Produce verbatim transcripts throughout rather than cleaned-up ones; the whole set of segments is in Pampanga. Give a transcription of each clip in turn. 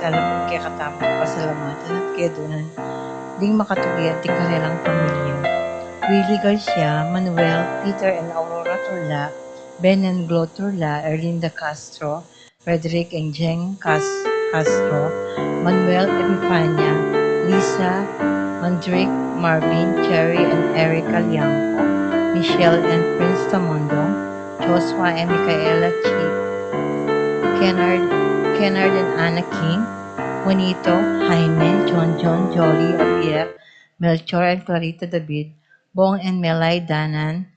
Salamat kekatamu, pasalamatan at kaya dunan ding makatuki at ding karelang pamilya. Willie Garcia, Manuel, Peter and Aurora Turla, Ben and Glo Turla, Erlinda Castro, Frederick and Jeng Cas-, Castro, Manuel Epifania, Lisa, Mandrick, Marvin, Cherry and Erica Liangco, Michelle and Prince Tamondong, Joshua and Micaela Chi, Kennard, Kennard and Anna King, Juanito, Jaime, John John, Jolly, Javier, Melchor and Clarita David, Bong and Melay Danan,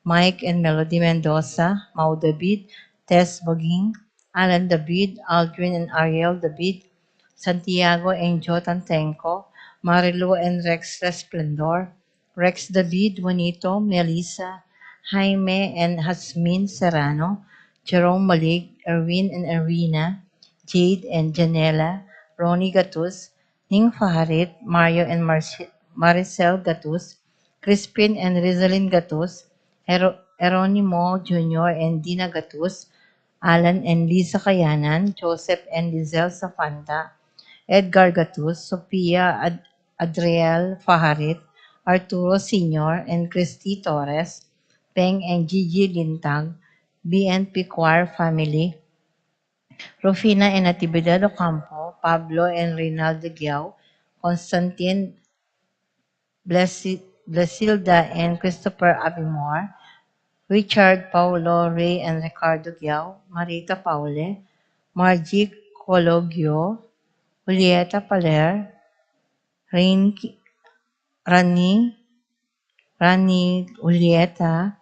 Mike and Melody Mendoza, Mau David, Tess Boging, Alan David, Aldrin and Ariel David, Santiago and Jotan Tengco, Marilu and Rex Resplendor, Rex David, Juanito, Melissa, Jaime and Jasmine Serrano, Jerome Malig, Erwin and Erwina, Jade and Janela, Ronnie Gatus, Ning Faharit, Mario and Marci-, Maricel Gatus, Crispin and Rizalin Gatus, Hero-, Jeronimo Junior and Dina Gatus, Alan and Lisa Kayanan, Joseph and Lizelle Safanta, Edgar Gatus, Sofia Ad-, Adriel Faharit, Arturo Senior and Christy Torres, Peng and Gigi Lintag, B N P Choir family, Rufina and Natividad Ocampo, Pablo and Reynaldo Giao, Constantine, Blesi-, Blesilda and Christopher Abimor, Richard, Paulo, Ray and Ricardo Giao, Marita Paule, Margie Cologio, Julieta Paler, Rain Ki-, Rani, Rani Julieta,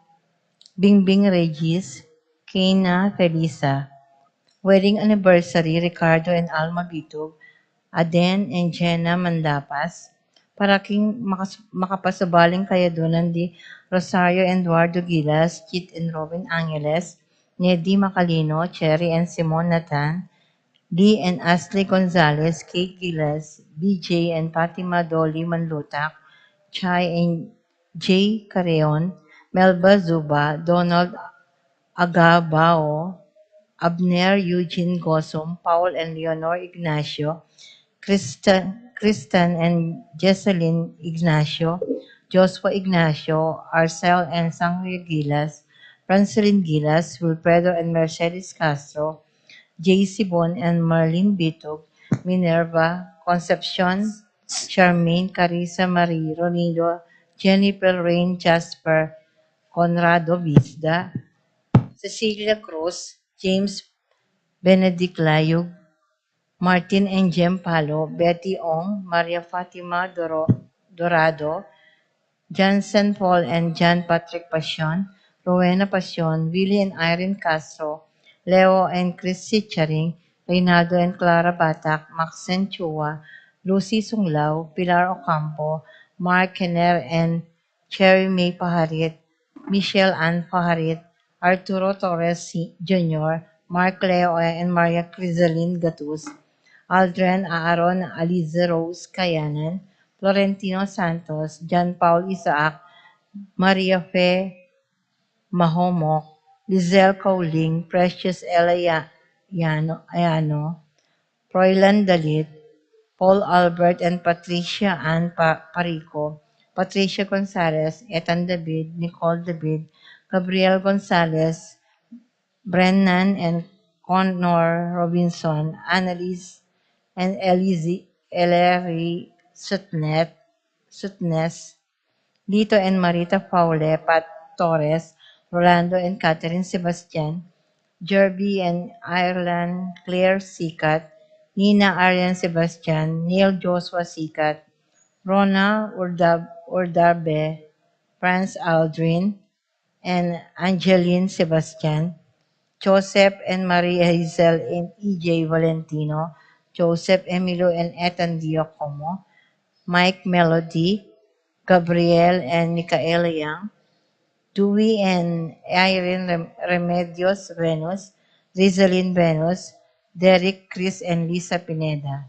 Bingbing Regis, Kena Felisa. Wedding anniversary, Ricardo and Alma Bitug, Aden and Jenna Mandapas. Para king makas-, makapasubaling kayadunan di Rosario and Eduardo Gilas, Kit and Robin Angeles, Nedi Macalino, Cherry and Simon Nathan, Lee and Ashley Gonzalez, Kate Gilas, B J and Fatima Dolly Manlutak, Chai and Jay Carreon, Melba Zuba, Donald Agabao, Abner Eugene Gosum, Paul and Leonor Ignacio, Kristen, Kristen and Jesselyn Ignacio, Joshua Ignacio, Arcel and Sangria Gilas, Francelyn Gilas, Wilfredo and Mercedes Castro, J C Bon and Marlene Bitug, Minerva, Concepcion, Charmaine, Carissa Marie, Ronindo, Jennifer, Rain, Jasper, Conrado Bisda, Cecilia Cruz, James Benedict Layug, Martin and Jem Palo, Betty Ong, Maria Fatima Doro-, Dorado, Jansen Paul and John Patrick Pasion, Rowena Pasion, Willie and Irene Castro, Leo and Chrissy Charing, Reynaldo and Clara Batak, Maxine Chua, Lucy Sunglao, Pilar Ocampo, Mark Kenner and Cherry May Paharit, Michelle Ann Paharit, Arturo Torres Si-, Junior, Mark Leo and Maria Crisalin Gatus, Aldrin Aaron, Aliza Rose Kayanan, Florentino Santos, John Paul Isaac, Maria Fe Mahomok, Lizelle Kauling, Precious Ella Ya-, Yano, Ayano, Froilan Dalit, Paul Albert and Patricia Ann Pa-, Parico, Patricia Gonzalez, Ethan David, Nicole David, Gabriel Gonzalez, Brennan and Connor Robinson, Annalise and Elizi-, Eleri Sutnet, Sutnes, Lito and Marita Faule, Pat Torres, Rolando and Catherine Sebastian, Jerby and Ireland Claire Sikat, Nina Arian Sebastian, Neil Joshua Sikat, Rona Urdab-, Urdabe, Franz Aldrin, and Angeline Sebastian, Joseph and Maria Hazel and E J Valentino, Joseph Emilio and Ethan Dio Como, Mike Melody, Gabriel and Micaela Young, Dewey and Irene Rem-, Remedios Venus, Rizalin Venus, Derek, Chris, and Lisa Pineda.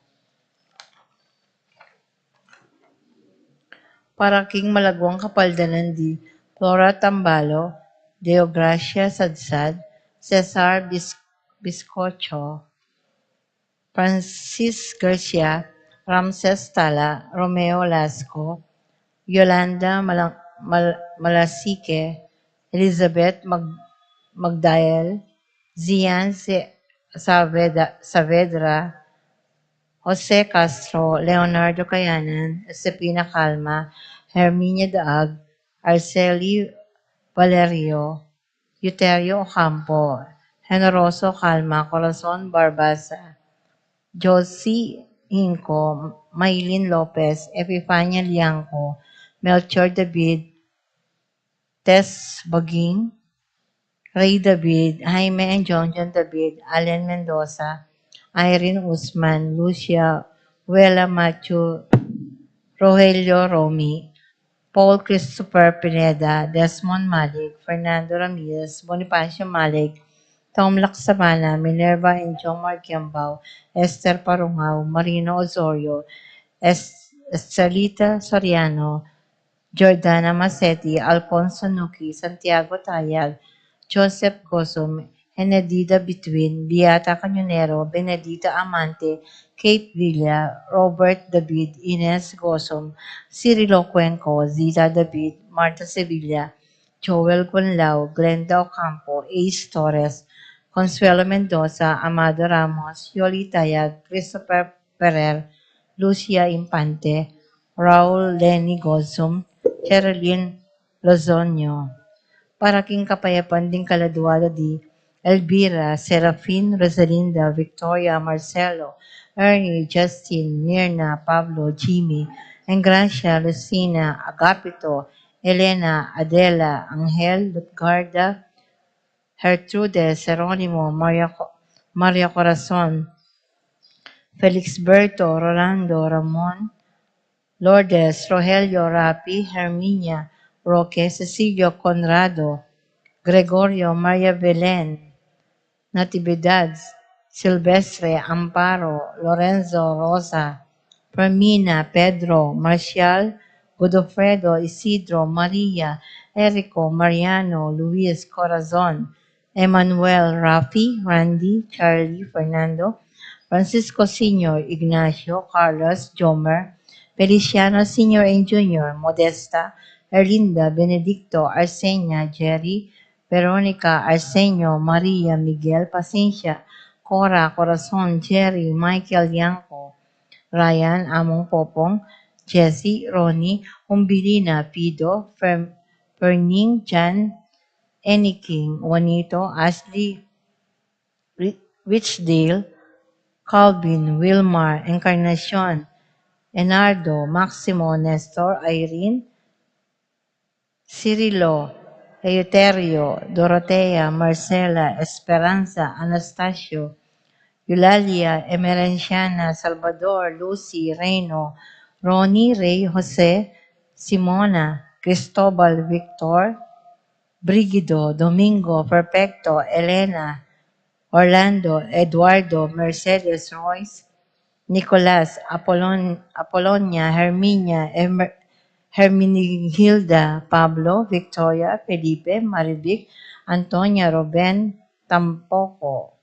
Para king malaguang kapaldanan di Flora Tambalo, Deogracia Sadsad, Cesar Bis-, Biscocho, Francis Garcia, Ramses Tala, Romeo Lasco, Yolanda Mala-, Mal-, Malasique, Elizabeth Mag-, Magdael, Zian Se-, Saveda-, Saavedra, Jose Castro, Leonardo Cayanan, Josefina Calma, Herminia Daag, Arceli Valerio, Euterio Ocampo, Generoso Calma, Corazon Barbaza, Josie Inco, Maylin Lopez, Epifania Lianco, Melchor David, Tess Baging, Ray David, Jaime and John John David, Allen Mendoza, Irene Usman, Lucia, Wela Machu, Rogelio Romy, Paul Christopher Pineda, Desmond Malik, Fernando Ramirez, Bonifacio Malik, Tom Laksabana, Minerva and Jomar Giambao, Esther Parungao, Marino Osorio, Es-, Estelita Soriano, Jordana Masetti, Alfonso Nuki, Santiago Tayag, Joseph Gozum, Henedida Bituin, Beata Cañonero, Benedita Amante, Kate Villa, Robert David, Ines Gozum, Cirilo Cuenco, Zita David, Martha Sevilla, Joel Gunlao, Glenda Ocampo, Ace Torres, Consuelo Mendoza, Amado Ramos, Yoli Tayag, Christopher Ferrer, Lucia Infante, Raul Lenny Gozum, Cherilyn Lozonio. Para king kapayapan ding kaladua da di Elvira, Serafin, Rosalinda, Victoria, Marcelo, Ernie, Justin, Mirna, Pablo, Jimmy, Engracia, Lucina, Agapito, Elena, Adela, Angel, Lutgarda, Gertrude, Jeronimo, Maria Co-, Maria Corazon, Felixberto, Rolando, Ramon, Lourdes, Rogelio, Rapi, Herminia, Roque, Cecilio, Conrado, Gregorio, Maria Belen, Natividad, Silvestre, Amparo, Lorenzo, Rosa, Fermina, Pedro, Marcial, Godofredo, Isidro, Maria, Erico, Mariano, Luis, Corazon, Emmanuel, Rafi, Randy, Charlie, Fernando, Francisco Senior, Ignacio, Carlos, Jomer, Feliciano Senior and Junior, Modesta, Erlinda, Benedicto, Arsenia, Jerry, Veronica, Arsenio, Maria, Miguel, Pasencia, Cora, Corazon, Jerry, Michael, Yanko, Ryan, Among Popong, Jesse, Ronnie, Umbilina, Pido, Fem-, Ferning, Jan, Eniking, Juanito, Ashley, Ri-, Richdale, Calvin, Wilmar, Encarnacion, Enardo, Maximo, Nestor, Irene, Cirilo, Eleuterio, Dorotea, Marcela, Esperanza, Anastasio, Eulalia, Emerenciana, Salvador, Lucy, Reino, Ronnie, Rey, Jose, Simona, Cristobal, Victor, Brigido, Domingo, Perfecto, Elena, Orlando, Eduardo, Mercedes, Royce, Nicolas, Apolon-, Apolonia, Herminia, Emer-, Herminigilda, Pablo, Victoria, Felipe, Marivic, Antonia, Ruben, Tampoko,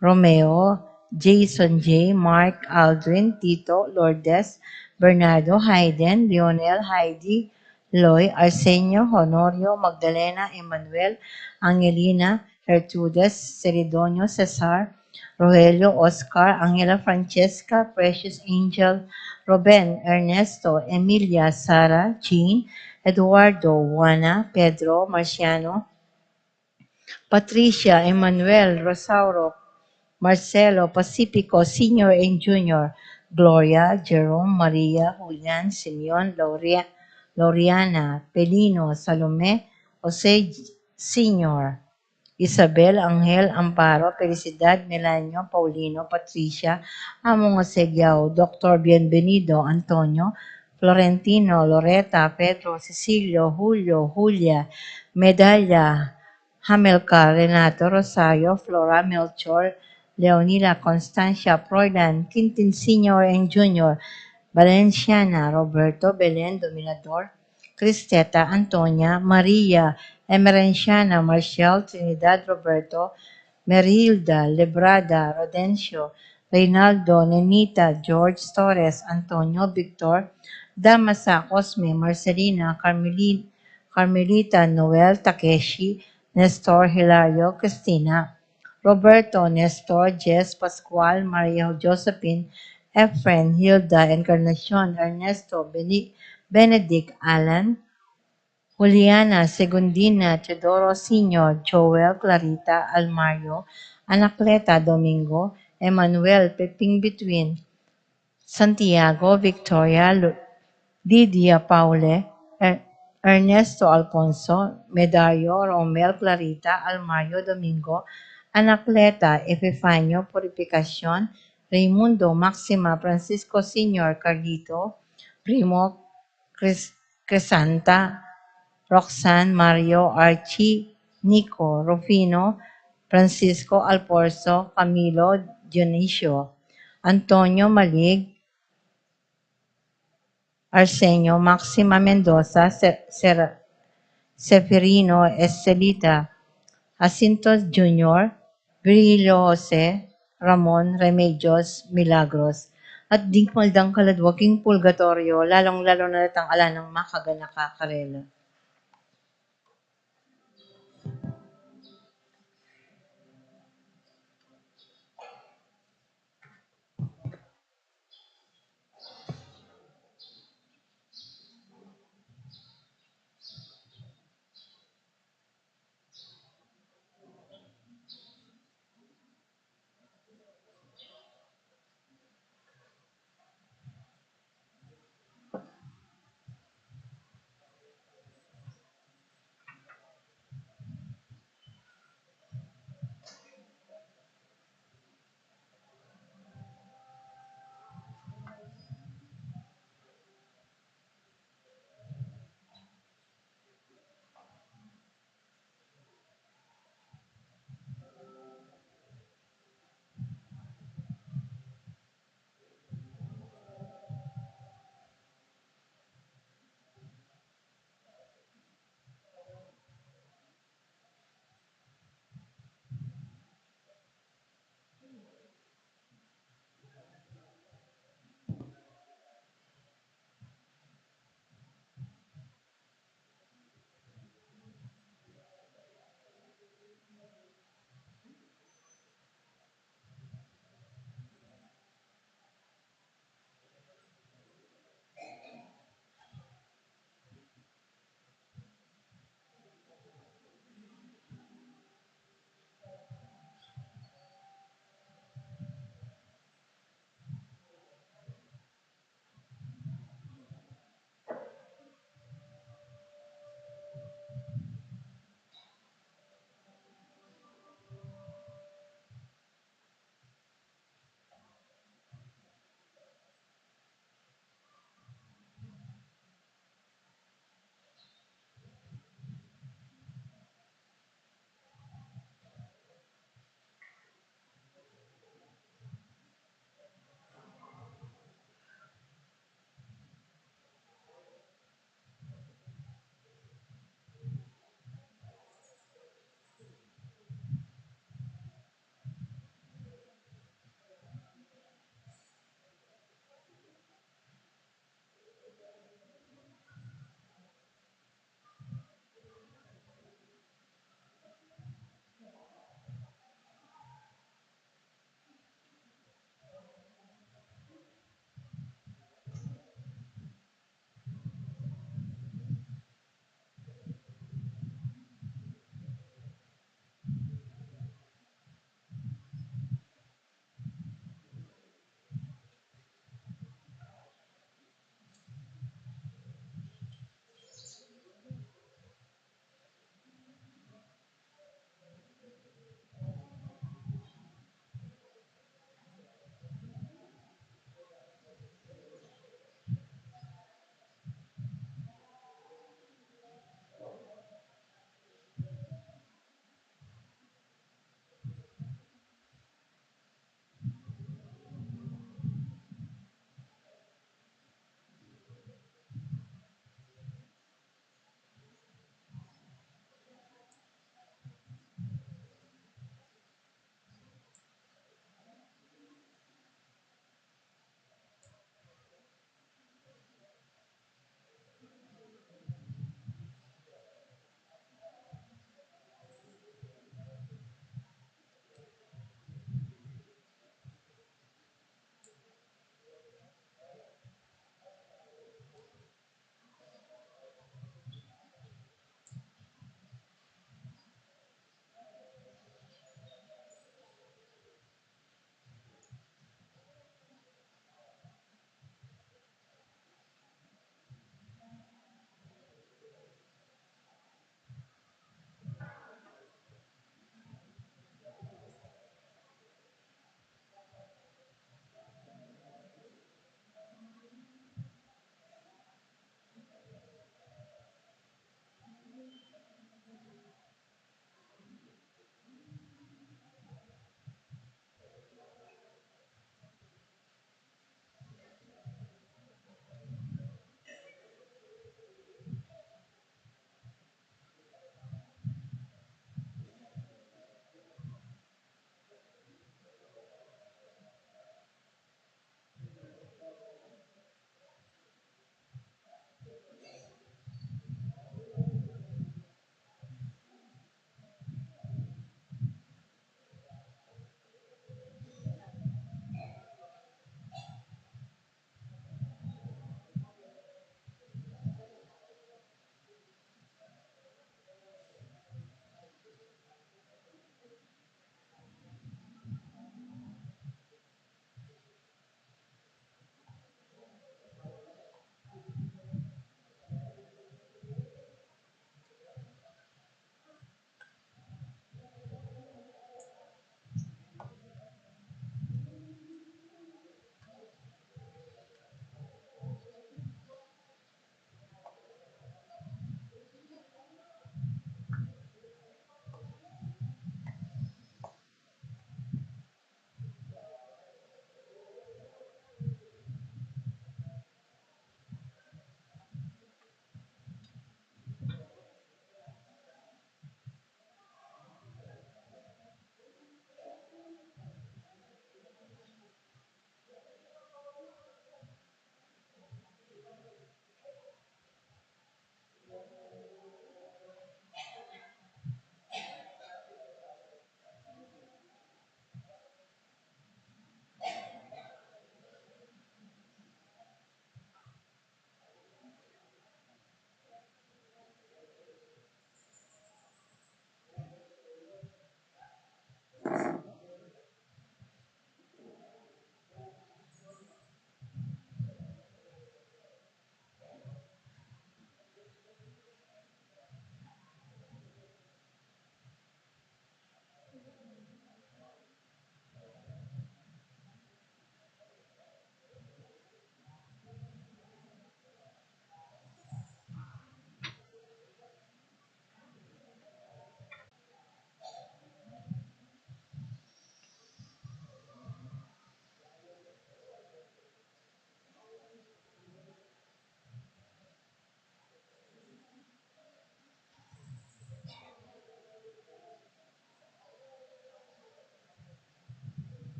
Romeo, Jason J, Mark, Aldrin, Tito, Lourdes, Bernardo, Hayden, Lionel, Heidi, Loy, Arsenio, Honorio, Magdalena, Emmanuel, Angelina, Gertrudes, Celedonio, Cesar, Rogelio, Oscar, Angela, Francesca, Precious, Angel, Ruben, Ernesto, Emilia, Sara, Jean, Eduardo, Juana, Pedro, Marciano, Patricia, Emmanuel, Rosauro, Marcelo, Pacifico, Senior and Junior, Gloria, Jerome, Maria, Julian, Simeon, Lauria-, Lauriana, Pelino, Salome, Jose Senior, Isabel, Angel, Amparo, Felicidad, Melanio, Paulino, Patricia, Among Jose Giao, Doctor Bienvenido, Antonio, Florentino, Loreta, Pedro, Cecilio, Julio, Julia, Medalla, Hamelcar, Renato, Rosario, Flora, Melchor, Leonila, Constancia, Proylan, Quintin Senior and Junior, Valenciana, Roberto, Belen, Dominador, Cristeta, Antonia, Maria, Emerenciana, Marcial, Trinidad, Roberto, Merilda, Lebrada, Rodencio, Reynaldo, Nenita, George Torres, Antonio, Victor, Damasa, Cosme, Marcelina, Carmeli-, Carmelita, Noel, Takeshi, Nestor, Hilario, Cristina, Roberto, Nestor, Jess, Pascual, Maria Josephine, Efren, Hilda, Encarnacion, Ernesto, Beni-, Benedict, Alan, Juliana, Segundina, Teodoro Senior, Joel, Clarita, Almario, Anacleta, Domingo, Emmanuel, Peping Between, Santiago, Victoria, Lu-, Lydia, Paule, Er-, Ernesto, Alfonso, Medario, Romel, Clarita, Almario, Domingo, Anacleta, Epifanio, Purificacion, Raimundo, Maxima, Francisco Senior, Carlito, Primo, Chris-, Crisanta, Roxanne, Mario, Archie, Nico, Rufino, Francisco, Alfonso, Camilo, Dionisio, Antonio, Malig, Arsenio, Maxima, Mendoza, Se-, Ser-, Seferino, Estelita, Jacinto Junior, Virgilio Jose, Ramon, Remedios, Milagros, at ding maldang kaladwa king purgatorio, lalong-lalo na ritang ala nang makaganaka karela.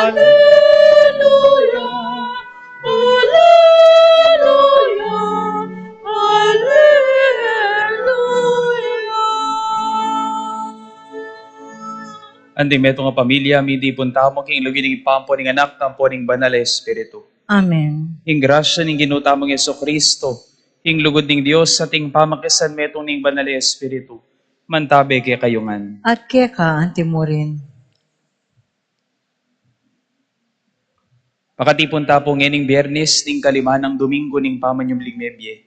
Aleluya, aleluya, aleluya. Anting metung a pamilya, mitipun tamu king lugud ning Ibpa, ampo ning Anak, ampo ning Banal a Espiritu. Amen. Ing grasya ning Ginu tamung Jesucristo, ing lugud ning Dios, at ing pamakisanmetung ning Banal a Espiritu, mantabe kekayu ngan. At keka antimurin. Makatipun ta pu ngening Biyernes ning kalima nang Domingo ning Pamanyubling Mebie.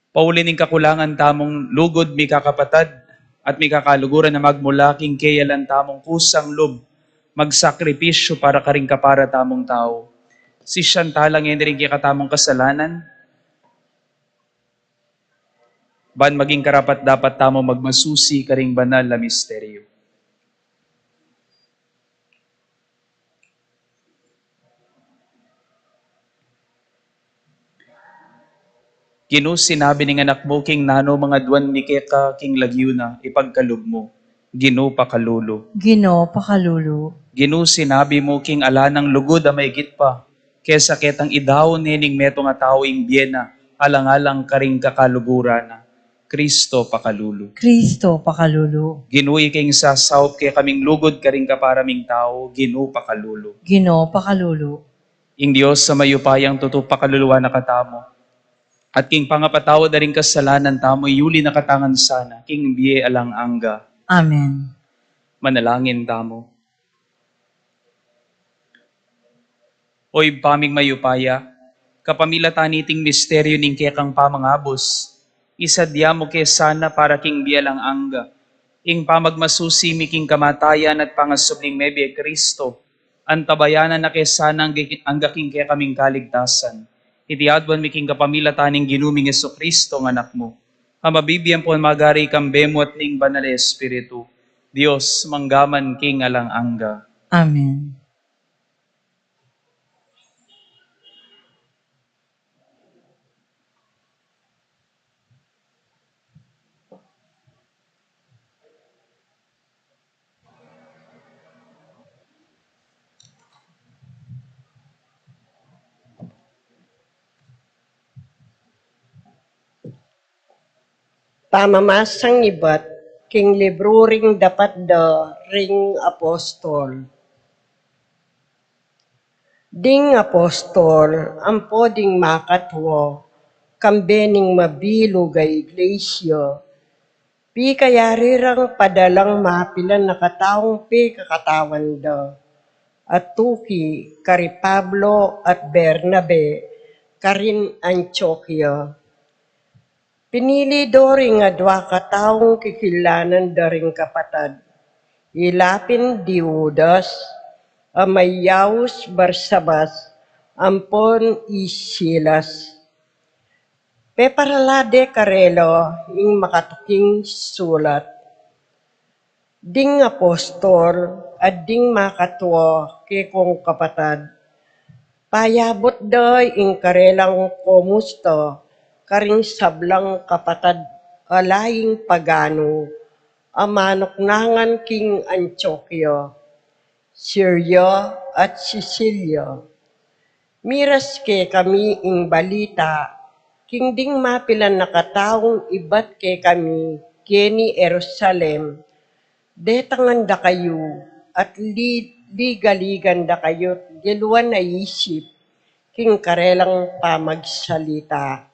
Pauli ning kakulangan tamung lugud mikakapatad at mikakaluguran a magmula king keyalan tamung kusang lub magsakripisyu para karing kapara tamung tau. Sisian tala ngeni ring kekatamung kasalanan, ban maging karapat-dapat tamu magmasusi karing banal a misteryu. Ginu, sinabi ning Anak mu, king nanu mang aduan mi keka king lagyu na, ipagkalub mu. Ginu, pakalulu. Ginu, pakalulu. Ginu, sinabi mu, king ala nang lugud a maigit pa kesa ketang idaun ne ning metung a tau ing bie na alang-alang karing kakaluguran na. Kristo, pakalulu. Kristo, pakalulu. Ginu, ika ing sasaup kekaming lugud karing kapara ming tau. Ginu, pakalulu. Ginu, pakalulu. Ing Dios a mayupayang tutu pakaluluan na katamu, at king pangapatawad da ring kasalanan tamu, iyuli na katamu ngan sana king bie alang angga. Amen. Manalangin tamu. O Ibpa ming mayupaya, kapamilatan niting misteryu ning kekang pamangabus, isadya mu ke sana para king bie alang angga ing pamagmasusi mi king kamatayan at pangasubling mebie Kristo, antabayanan na ke sana angga, angga king kekaming kaligtasan. Iti aduan mi king kapamilatan ning Ginu ming Jesucristo nga Anak mu, a mabibie ampon magari kambe mu at ning Banal a Espiritu, Dios, mangga man king alang angga. Amen. Pamamasang ibat king libru ring Dapat da ring Apostol. Ding apostol ampo ding makatua, kambe ning mabilug a iglesia, pikayari rang padalang mapilan a kataung pekakatawan da, atuki kari Pablo at Bernabe karin Antiokia. Pinili do ring adua kataung kikilanan da ring kapatad, ila pin di Judas, a mayaus Barsabas, ampon i Silas. Peparala de karela ing makatuking sulat. Ding apostol at ding makatua kekong kapatad, payabut da ing karelang komusta karing sablang kapatad a laing paganu a manuknangan king Antiokia, Siria at Sisilia. Miras kekami ing balita king ding mapilan a kataung ibat kekami keni Jerusalem, detangan da kayu at li-, ligaligan da kayu't geluan a isip king karelang pamagsalita.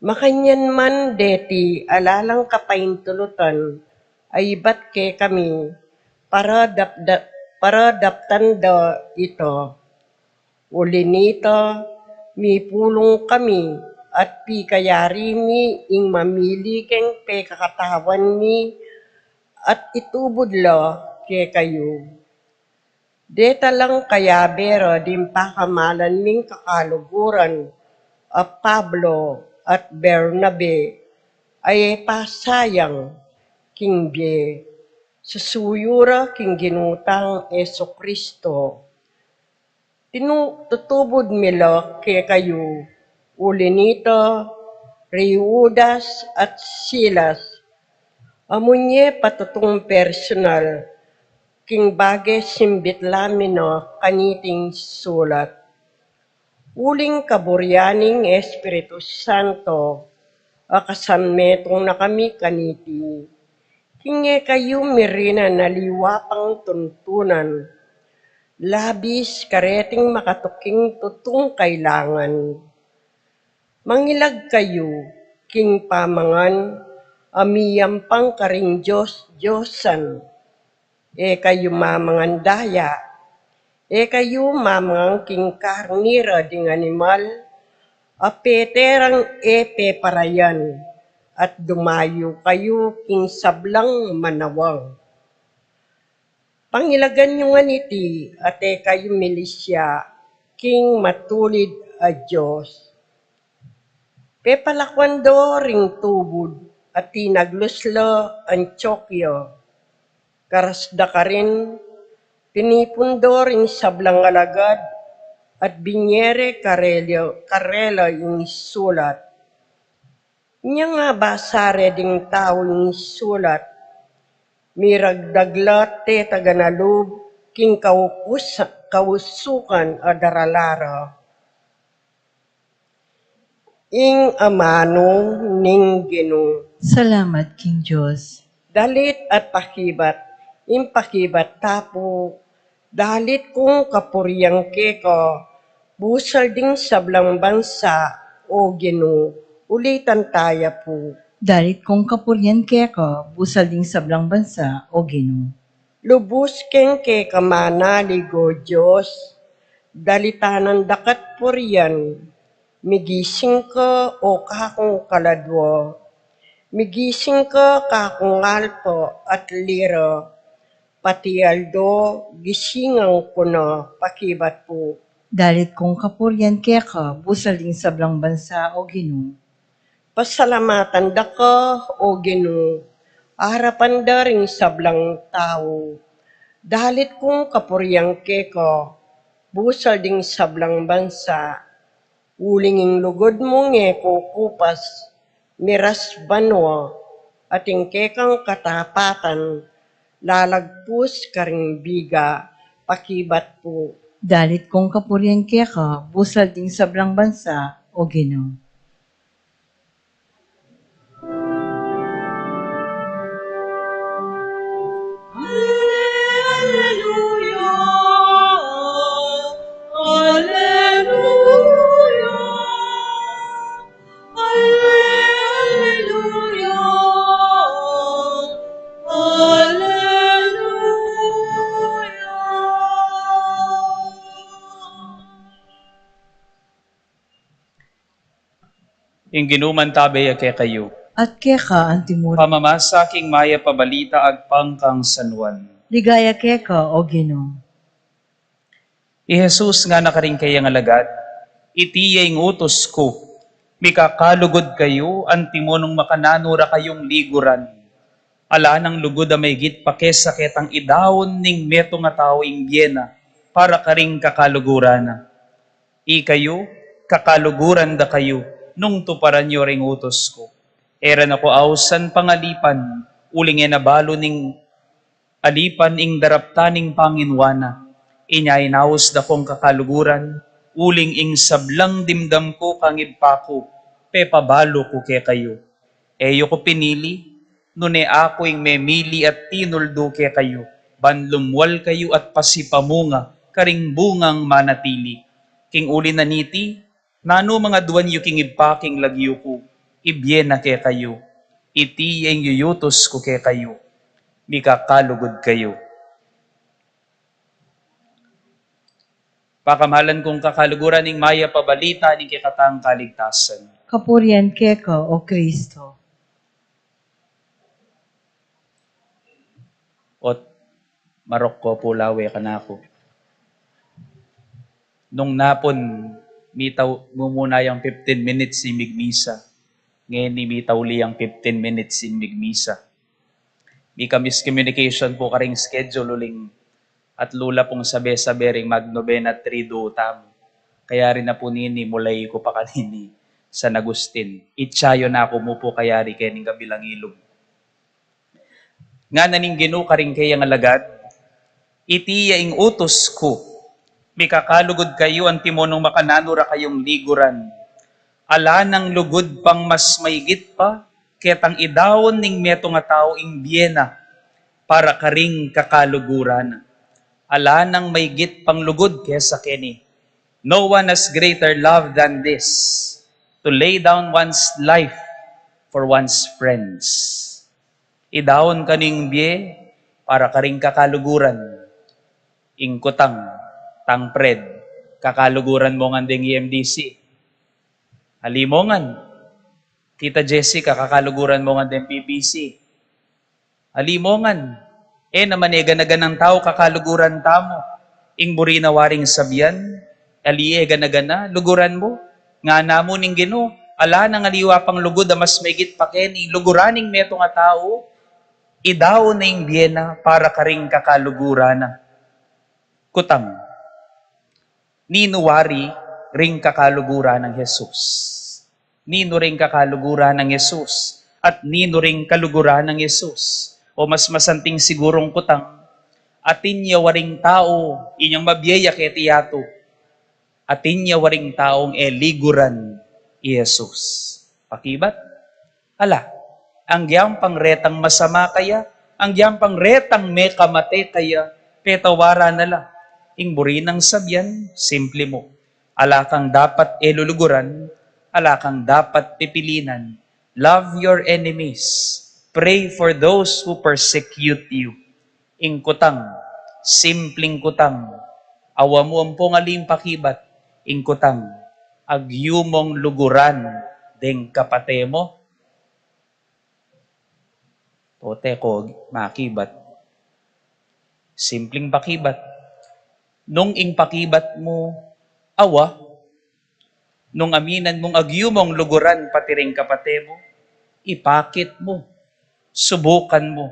Makanyan man deti ala lang kapaintulutan a ibat kekami, paradap-, da-, paradaptan da ita. Uli nita, mipulung kami at pikayari mi ing mamili keng pekakatawan mi at itubud la kekayu. Deta lang kayabe ra ding pakamalan ming kakaluguran a Pablo at Bernabe a e pasayang king bie, susuyu ra king Ginu tang Jesucristo. Tinu-, tutubud mi la kekayu, uli nita, ri Judas at Silas, a munye patutung personal king bage simbit la mi no kaniting sulat. Uling kaburian ning Espiritu Santo, a kasanmetung na kami kaniti. King e kayu mirinan aliwa pang tuntunan, labis kareting makatuking tutung kailangan. Mangilag kayu king pamangan a miyampang karing Dios-diosan. E kayu mamangan daya. E kayu mamangan king karne ra ding animal a pete rang e peparayan, at dumayu kayu king sablang manawang. Pangilagan yu ngan iti, at e kayu milisya king matulid a Dios. Pepalakuan do ring tubud a tinaglus la Antiokia. Karas da karin, tinipun do ring sablang alagad at binie re karela, karela ing sulat. Inya nga basa re ding tau ing sulat, miragdag la tetagan a lub king kaukus-, kausukan a daralan ra. Ing amanu ning Ginu. Salamat king Dios. Dalit at pakibat, ing pakibat ta pu. Dalit kung kapurian keka, busal ding sablang bansa, o Ginu, ulitan taya pu. Dalit kung kapurian keka, busal ding sablang bansa, o Ginu. Lubus keng keka manalig, o Dios, dalitanan da ka at purian, migising ka, o kakung kaladua, migising ka, kakung alpa at lira, pati aldo, gisingan ku na, pakibat pu. Dalit kung kapurian keka, busal ding sablang bansa, o Ginu. Pasalamatan da ka, o Ginu, arapan da ring sablang tau. Dalit kung kapurian keka, busal ding sablang bansa. Uling ing lugud mu e kukupas, miras banua, at ing kekang katapatan, lalagpus karing biga, pakibat pu. Dalit kung kapurian keka, busal ding sablang bansa, o Ginu. Alleluia, alleluia, alleluia, alleluia. Ing Ginu mantabe ya kekayu. At keka antimurin. Pamamasa king mayap a balita agpang kang San Juan. Ligaya keka, o Ginu. I Jesus ngana karing kayang alagad, iti ya ing utus ku, mikakalugud kayu, antimo nung makananu ra kayung liguran. Ala nang lugud a maigit pa kesa ketang idaun ning metung a tau ing bie na para karing kakaluguran na. Ikayu, kakaluguran da kayu, nung tuparan yu ring utus ku. E ra na ku ausan pang alipan, uling e na balu ning alipan ing daraptan ning panginuan na. Inya inaus da kung kakaluguran, uling ing sablang dimdam ku kang Ibpa ku, pepabalu ku kekayu. E yu ku pinili, nune aku ing memili at tinuldu kekayu, ban lumwal kayu at pasipamunga karing bungang manatili. King uli na niti, nanu mang aduan yu king Ibpa king lagyu ku, ibie na kekayu. Iti ya ing yuyutus ku kekayu. Mikakalugud kayu. Pakamalan kung kakaluguran, ing mayap a balita ning kekatang kaligtasan. Kapurian keka, o Kristo. Ot marok ko pu la we kanaku. Nung napun, mitau, mumuna yang fifteen minutes ing migmisa. Ngeni mitau li yang fifteen minutes ing migmisa. Mika-miscommunication pu karing schedule uling atlu la pung sabe-sabe ring magnobena Triduum tamu. Kayari na pu nini, mulai ku pa kanini San Agustin. Itsayu na ku mu pu kayari kening kabilang ilug. Ngana ning Ginu karing kayang alagad, Iti ya ing utus ku, mikakalugud kayu, antimo nung makananu ra kayung liguran. Ala nang lugud pang mas maigit pa ketang idaun ning metung a tau ing bie na para karing kakaluguran na. Ala nang maigit pang lugud kesa keni. No one has greater love than this, to lay down one's life for one's friends. Idaun kanu ing bie para karing kakaluguran. Ing kutang, tang Fred, kakaluguran mu ngan deng E M D C. Ali mu ngan, Tita Jessica, kakaluguran mu ngan deng P P C. Ali mu ngan, e naman e gana-ganang tau kakaluguran tamu. Ing buri na waring sabian, ali e gana-gana, luguran mu. Ngana mu ning Ginu, ala nang aliwa pang lugud a mas maigit pa keni, luguran ning metung a tau, idaun na ing bie na para karing kakaluguran na. Kutang. Ninu wari ring kakaluguran nang Jesus? Ninu ring kakaluguran nang Jesus? At ninu ring kaluguran nang Jesus? O mas masanting sigurung kutang, atin ya waring tau inyang mabie ya keti yatu? Atin ya waring taung e liguran i Jesus? Pakibat? Ala, anggyang pang retang masama kaya, anggyang pang retang mekamate kaya, petawaran na la. Ing buri nang sabian, simple mu. Ala kang dapat e luluguran, ala kang dapat pipilinan. Love your enemies. Pray for those who persecute you. Ing kutang, simpling kutang. Awa mu ampong ali ing pakibat, ing kutang, agyu mong luguran deng kapate mu? Pote ko makibat. Simpling pakibat. Nung ing pakibat mu, awa, nung aminan mung agyu mong luguran pati ring kapate mu, ipakit mu, subukan mu.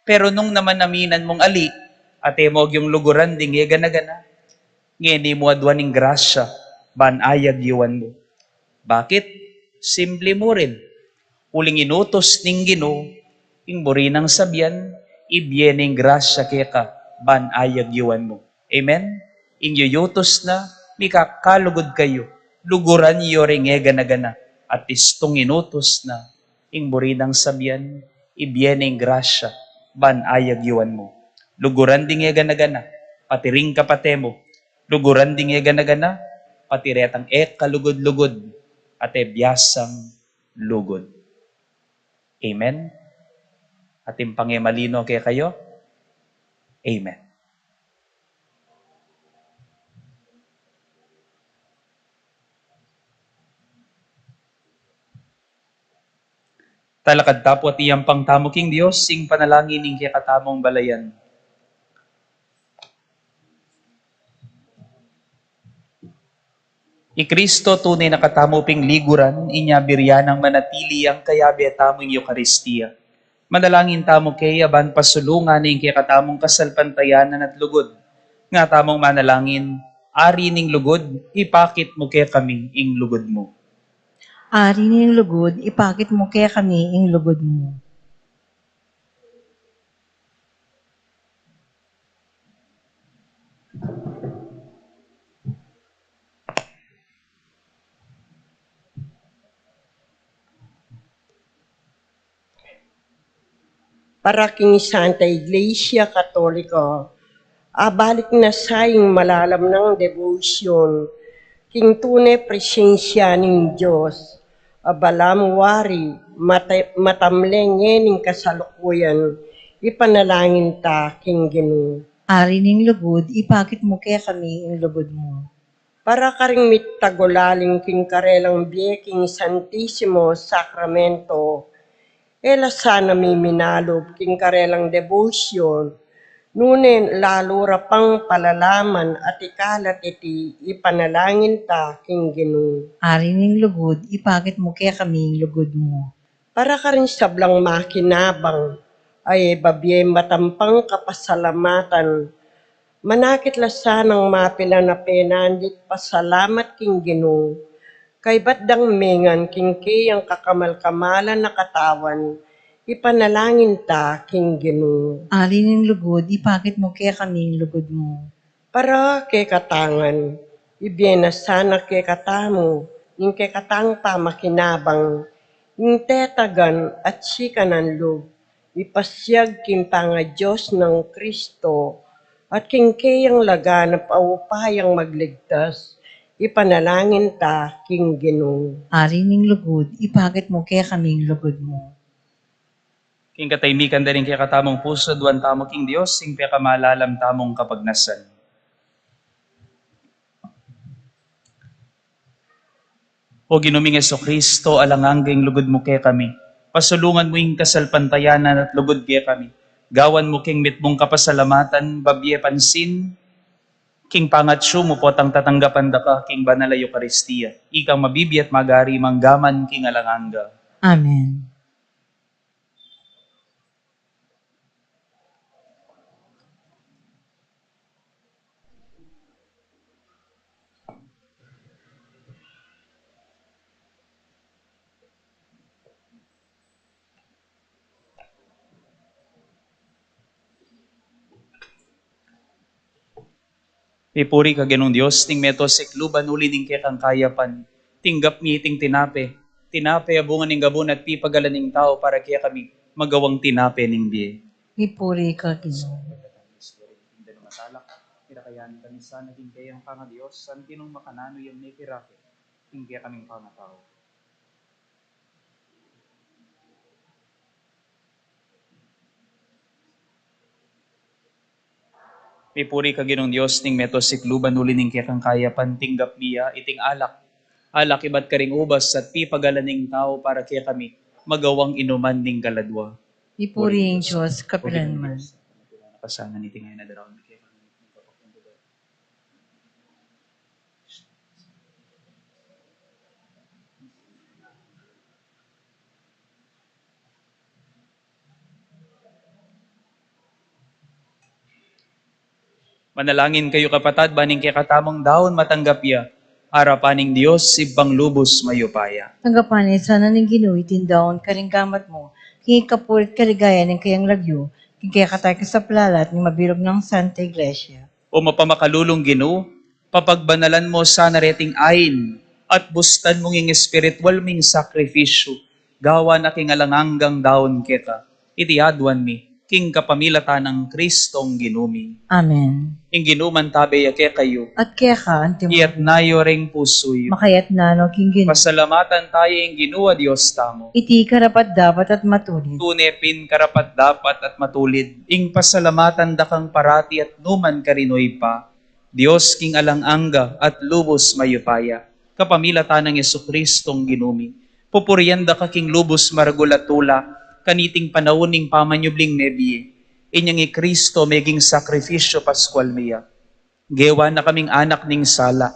Pero nung naman aminan mung ali, ate mu agyung luguran ding e gana-gana, ngeni mu aduan ing grasya ban ayagyuan mu. Bakit? Simple mu rin. Uling inutus ning Ginu, ing buri nang sabian, ibie na ing grasya keka ban ayagyuan mu. Amen? Ing yuyutus na, mikakalugud kayu, luguran yu ring e gana-gana, at istung inutus na, ing buri nang sabian, ibie na ing grasya ban ayagyuan mu. Luguran ding e gana-gana, pati ring kapate mu. Luguran ding e gana-gana, pati retang e kalugud-lugud, at e biasang lugud. Amen? Atin pang e malino kekayu? Amen. Talakad ta pu at iyampang tamu king Dios ing panalangin ning kekatamung balayan. I Kristo tune na katamu ping liguran, inya buri nang manatili ing kayabe tamu ing Eukaristia. Manalangin tamu keya ban pasulungan ing kekatamung kasalpantayanan at lugud. Nga tamung manalangin, Ari ning lugud, ipakit mu kekami ing lugud mu. Ari ning lugud, ipakit mu kekami ing lugud mu. Para king Santa Iglesia Katolika, abalik na sa ing malalam nang debosyon king tune presensya ning Dios, a balamu wari mata-, matamle ngening kasalukuyan, ipanalangin ta king Ginu. Ari ning lugud, ipakit mu kekami ing lugud mu. Para karing mitagulaling king karelang bie king Santisimo Sakramento, e la sana miminalub king karelang debosyon, nune lalu ra pang palalaman at ikalat iti, ipanalangin ta king Ginu. Ari ning lugud, ipakit mu kekami ing lugud mu. Para karing sablang makinabang, a e babie matampang kapasalamatan, manakit la sanang mapilan a penandit pasalamat king Ginu, kaybat dang mengan king keyang kakamal-kamalan a katawan, Ipanalangin ta king Ginu. Ali ning lugud, ipakit mu kekami ing lugud mu. Para kekatang ngan, ibie na sana kekatamu ing kekatang pamakinabang, ing tetagan at sikanan lub, ipasiag king pangadios nang Kristo, at king keyang laganap a upayang magligtas, ipanalangin ta king Ginu. Ali ning lugud, ipakit mu kekami ing lugud mu. King katahimikan da ring kekatamung pusu, aduan tamu king Dios ing pekamalalam tamung kapagnasan. O Ginu ming Jesucristo, alang angga ing lugud mu kekami. Pasulungan mu ing kasalpantayanan at lugud kekami. Gawan mu king mitmung kapasalamatan, babie pansin king pangatsu mu, potang tatanggapan da ka king banal a Eukaristia. Ikang mabibie at magari manggaman king alang angga. Amen. Mipuri ka Ginung Dios, ning meto sikluban uli ning kekang kayapan. Tinggap mi iting tinape, tinape a bunga ning gabun at pipagalan ning tau para kekami, magawang tinape ning bie. Mipuri ka Ginu. Mira kaya ning kami sana king keyang pangadios, santi nung makananu yang mekirake king kekaming pangatau. Mipuri ka Ginung Dios, ning meto sikluban uli ning kekang kayapan, tinggap mi ya iting alak. Alak ibat karing ubas at pipagalan ning tau para kekami, magawang inuman ning kaladua. Mipuri ing Dios kapilanman. Pasangan iting ayan a daraun mi kekami. Manalangin kayu, kapatad, ban ing kekatamung daun matanggap ya arapan ning Dios Ibpang lubus mayupaya. Tanggapan na sana ning Ginu iting daun karing gamat mu, king ikapuri't kaligayan ning kayang lagyu, king kekatamu king kasaplalan at ning mabilug nang Santa Iglesia. O mapamakalulung Ginu, papagbanalan mu sana reting ain at bustan mu ing espiritual ming sakrifisyu, gawa na king alang anggang daun keka. Iti aduan mi king kapamilatan nang Kristong Ginu mi. Amen. Ing Ginu mantabe ya kekayu. At keka antimu. Iyatas yu ring pusu yu. Makayatas no king Ginu. Pasalamatan taya ing Ginu a Dios tamu. Iti karapat-dapat at matulid. Tune pin karapat-dapat at matulid ing pasalamatan da kang parati at numan karin, O Ibpa, Dios king alang angga at lubus mayupaya. Kapamilatan nang Jesucristong Ginu mi, pupurian da ka king lubus maragul a tula, kaniting panaun ning pamanyubling mebie. Inyang i Kristo meging sakrifisyu paskual mi ya. Gewa na kaming anak ning sala,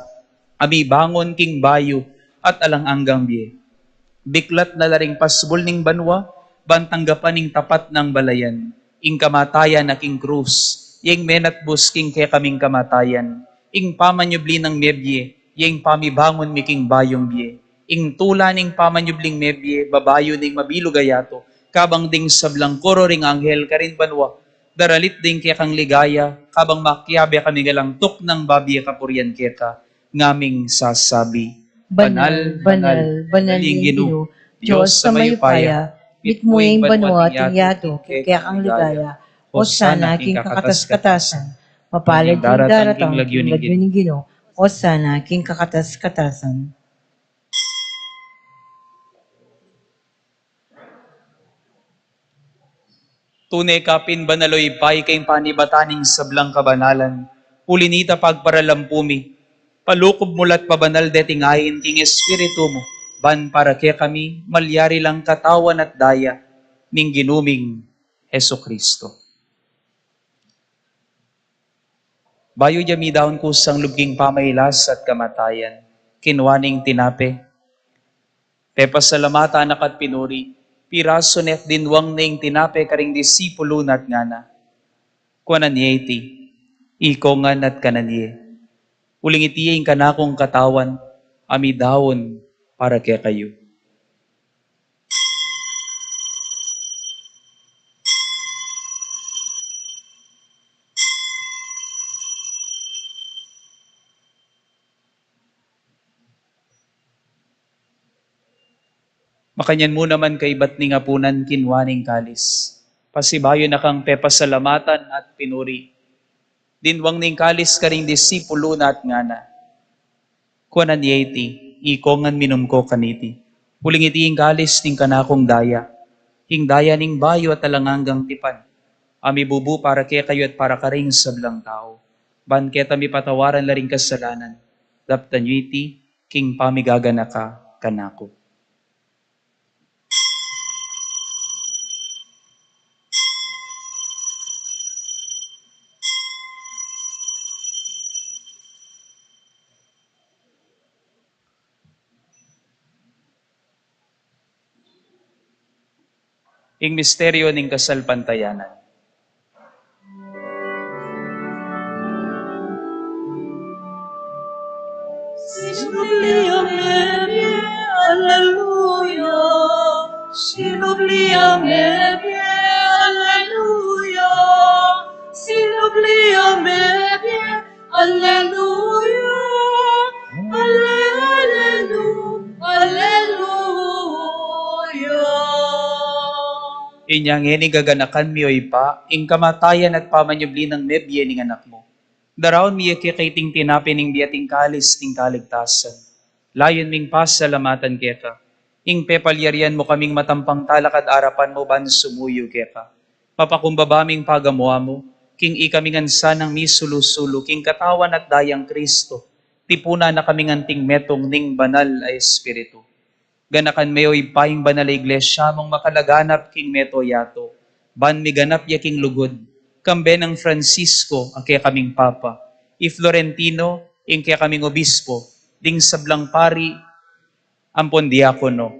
a mibangun king bayu at alang anggang bie. Biklat na la ring pasbul ning banua, ban tanggapan ing tapat nang balayan. Ing kamatayan na king krus, ya ing menatbus king kekaming kamatayan. Ing pamanyubli nang mebie, ya ing pamibangun mi king bayung bie. Ing tula ning pamanyubling mebie, babayu ning mabilug a yatu, kabang ding sablang koro ring anghel karin banua, daralit ding kekang ligaya, kabang makiabe kami galang tuknang babie kapurian keka, ngaming sasabi: Banal, banal, banal ing Ginu, Dios a mayupaya, mitmu ing banua at ing yatu king kekang ligaya. Hosana king kakatas-katasan. Mapalad ing daratang king lagyu ning Ginu. Hosana king kakatas-katasan. Tune ka pin banal, O Ibpa, ika ing panibatan ning sablang kabanalan. Uli nita pagparalampu mi, palukob mu la't pabanal deting ain king Espiritu mu, ban para kekami malyari lang katawan at daya ning Ginu ming Jesucristo. Bayu da midaun kusang lub king pamailas at kamatayan, kinua ne ing tinape, pepasalamatan na ka't pinuri, pirasu ne at dinwang ne ing tinape karing disipulu na at ngana: Kuanan ye iti, ikongan at kanan ye. Uling iti ya ing kanakung katawan a midaun para kekayu. Makanyan mu naman kaybat ning apunan kinua ne ing kalis. Pasibayu na kang pepasalamatan at pinuri. Dinwang ne ing kalis karing disipulu na at ngana: Kuanan ye iti, ikongan minum ko kaniti. Uling iti ing kalis ning kanakung daya, ing daya ning bayu at alang anggang tipan, a mibubu para kekayu at para karing sablang tau, ban keta mipatawaran la ring kasalanan. Daptan yu iti king pamigaganaka kanaku. Ing misteryo ning kasalpantayanan. Sinubli ya me bie, aleluya. Sinubli ya me bie, aleluya. Sinubli ya me bie, aleluya. Alelu-, aleluya. Inya ngeni gaganakan mi, o Ibpa, ing kamatayan at pamanyubli nang mebie ning Anak mu. Daraun mi ya keka iting tinape ning bie at ing kalis ning kaligtasan. Layun ming pasalamatan keka ing pepalyarian mu kaming matampang talakad arapan mu ban sumuyu keka. Mapakumbaba ming pagamu-amu king ikami ngan sanang misulu-sulu king katawan at dayang Kristo, tipunan na kaming anting metung ning Banal a Espiritu. Ganakan me, o Ibpa, ing banal a Iglesia mung makalaganap king meto yatu, ban miganap ya king lugud, kambe nang Francisco a kekaming Papa, i Florentino ing kekaming Obispo, ding sablang pari ampon diakono.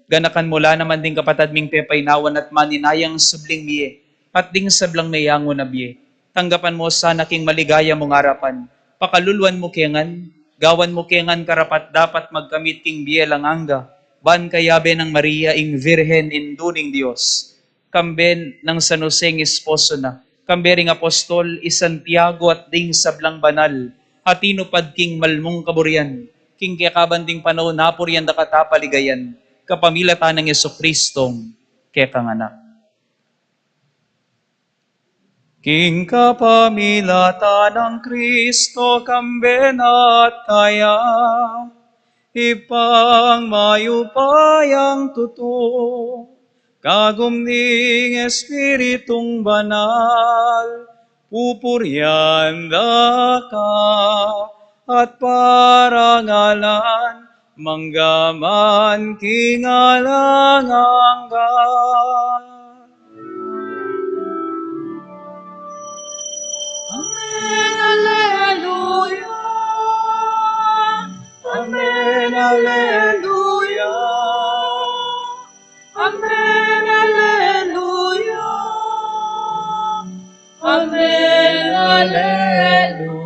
Ganakan mu la naman ding kapatad ming pepainawan at maninayang subling mie, at ding sablang meyangu na bie. Tanggapan mu sana king maligaya mung arapan. Pakaluluan mu ke ngan, gawan mu ke ngan karapat-dapat magkamit king bie alang angga, ban kayabe nang Maria ing Virgen, Indu ning Dios, kambe nang San Jose ing esposo na, kambe ring apostol i Santiago at ding sablang banal a tinupad king malmung kaburian, king kekaban ding panaun apurian da ka at apaligayan, kapamilatan nang Jesucristong kekang Anak. King kapamilatan nang Kristo, kambe na at kaya, Ibpang mayupayang tutu, kagum ning Espiritung Banal, pupurian da ka at parangalan, mangga man king alang angga. Amen, aleluya. Amen, aleluya. Amen, aleluya. Amen, aleluya.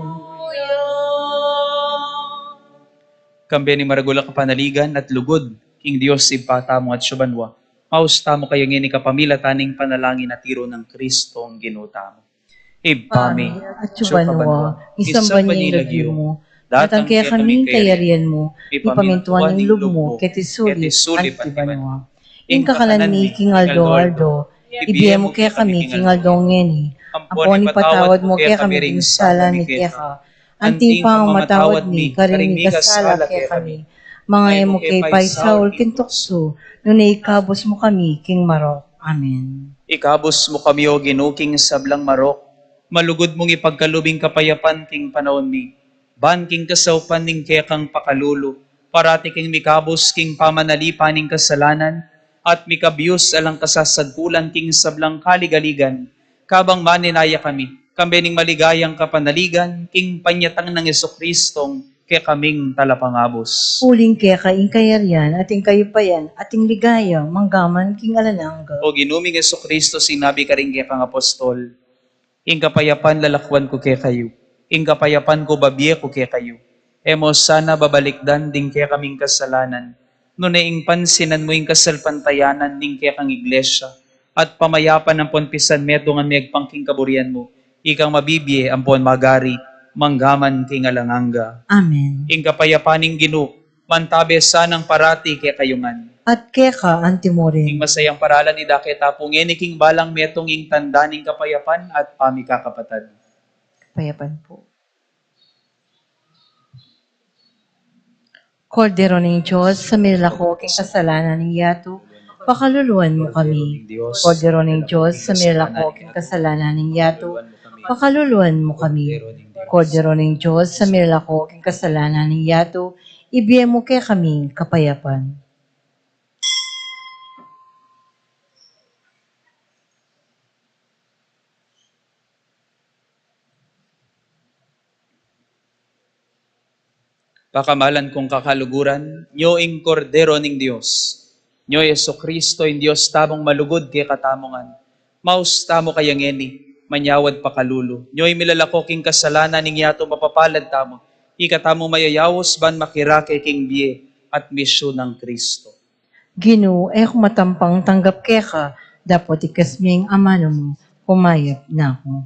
Kambe ning maragul a kapanaligan at lugud king Dios Ibpa tamu at atsu banua, maus tamu kaya ngeni kapamilatan ning panalangin a tiru nang Kristong Ginu tamu. Ibpa mi, atsu banua, misamban ya ing lagyu mu, datang kekami ing kayarian mu, mipamintuan ing lub mu keti sulip anti banua. Ing kakanan mi king aldo-aldo, ibie mu kekami king aldo ngeni, ampon ipatawad mu kekami ring sala mi keka, anti ing pamamatawad mi karing mikasala kekami. Manga e mu ke paisaul king tuksu, nune ikabus mu kami king marok. Amen. Ikabus mu kami, O Ginu, king sablang marok, malugud mung ipagkalub ing kapayapan king panaun mi, ban king kasaupan ning kekang pakalulu, parati keng mikabus king pamanalipan ning kasalanan, at mikabius alang kasasagkulan king sablang kaligaligan, kabang maninaya kami, kambe ning maligayang kapanaligan king panyatang nang Jesucristong kekaming Talapangabus. Uling keka ing kayarian, at ing kayupayan, at ing ligaya, manggaman king alang angga. O Ginu ming Jesucristo, sinabi karing kekang apostol, Ing kapayapan lalakwan ku kekayu, ing kapayapan ku babie ku kekayu. E mu sana babalikdan ding kekaming kasalanan, nune ing pansinan mu ing kasalpantayanan ning kekang Iglesia, at pamayapan ampon pisanmetungan megpang king kaburian mu, ikang mabibie ampon magari, manggaman king alang angga. Amen. Ing kapayapan ning Ginu, Mantabe sanang parati kekayu ngan. At keka antimurin. Ing masayang paralan idake ta pu ngeni king balang metung ing tanda ning kapayapan at pamikakapatad. Kapayapan pu. Kordero ning Dios, a milalako king kasalanan ning yatu, pakaluluan mu kami. Kordero ning Dios, a milalako king kasalanan ning yatu, pakaluluan mu kami. Kordero ning Dios, a milalako king kasalanan ning yatu, ibie mu kekami ing kapayapan. Pakamalan kung kakaluguran, nyo ing Kordero ning Dios. Nyo i Jesucristo, ing Dios tamung malugud kekatamu ngan. Maus tamu kaya ngeni, manyawad pakalulu. Nyo i milalako king kasalanan ning yatu, mapapalad tamu. Ika tamung mayayaus ban makirake king bie at misyu nang Cristo. Ginu, e ku matampang tanggap keka, dapot ikasming amanu mu, kumayap na ku.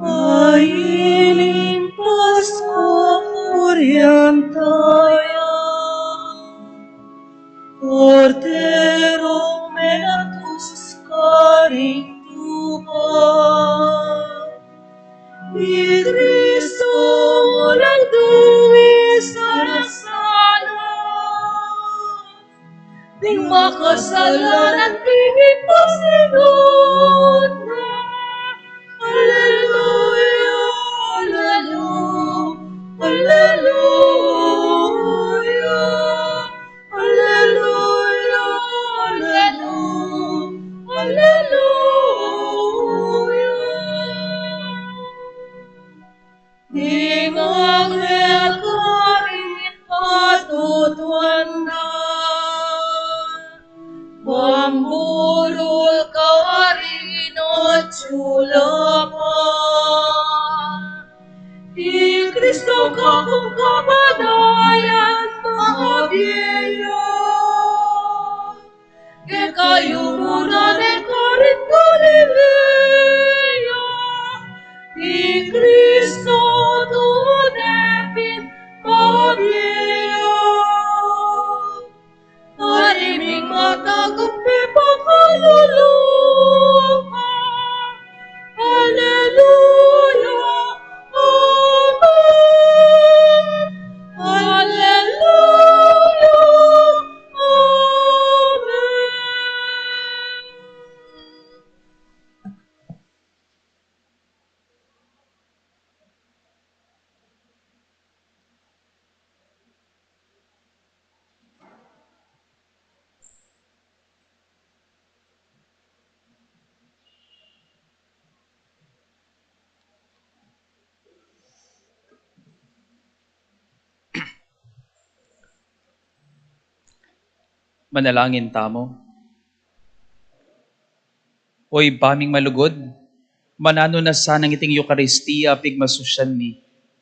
Ain ing Paskua Oriental, Kordero meatus karing tupa, i Kristo nagduis a sala. Ding makasalanan ding ipasinuan na. Aleluya, aleluya, aleluya, aleluya, aleluya, aleluya. Ding agyang karing katutuan na, bang bulul karing atyu lapa. I Kristo kakung kapadayan mabie ya. Kekayu mu na ne karing Galilea, i Kristo tune pin mabie ya. Ariming matagap e pakalulu ka. Aleluya, amen. Aleluya, amen. Manalangin tamu. O Ibpa ming malugud, mananu na sanang iting Eukaristia a pigmasusyan mi,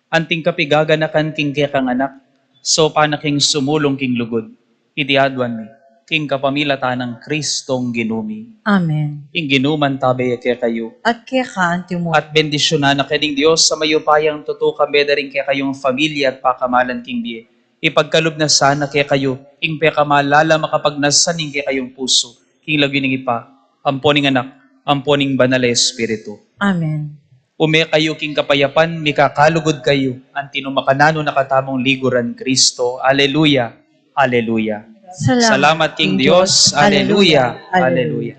anting kapigaganakan king kekang Anak, saupan na king sumulung king lugud. Iti aduan mi, king kapamilatan nang Kristong Ginu mi. Amen. Ing Ginu mantabe ya kekayu. At keka antimurin. At bendisyunan na kayu ning Dios a mayupayang tutu, kambe da ring kekayung familya at pakamalan king bie. Ipagkalub na sana kekayu ing pekamalala makapagnasan ning kekayung pusu, king lagyu ning Ibpa, ampo ning Anak, ampo ning Banal a Espiritu. Amen. Ume kayu king kapayapan, mikakalugud kayu, anti nu makananu na katamung liguran Kristo. Aleluya, aleluya. Salamat king Dios. Aleluya, aleluya.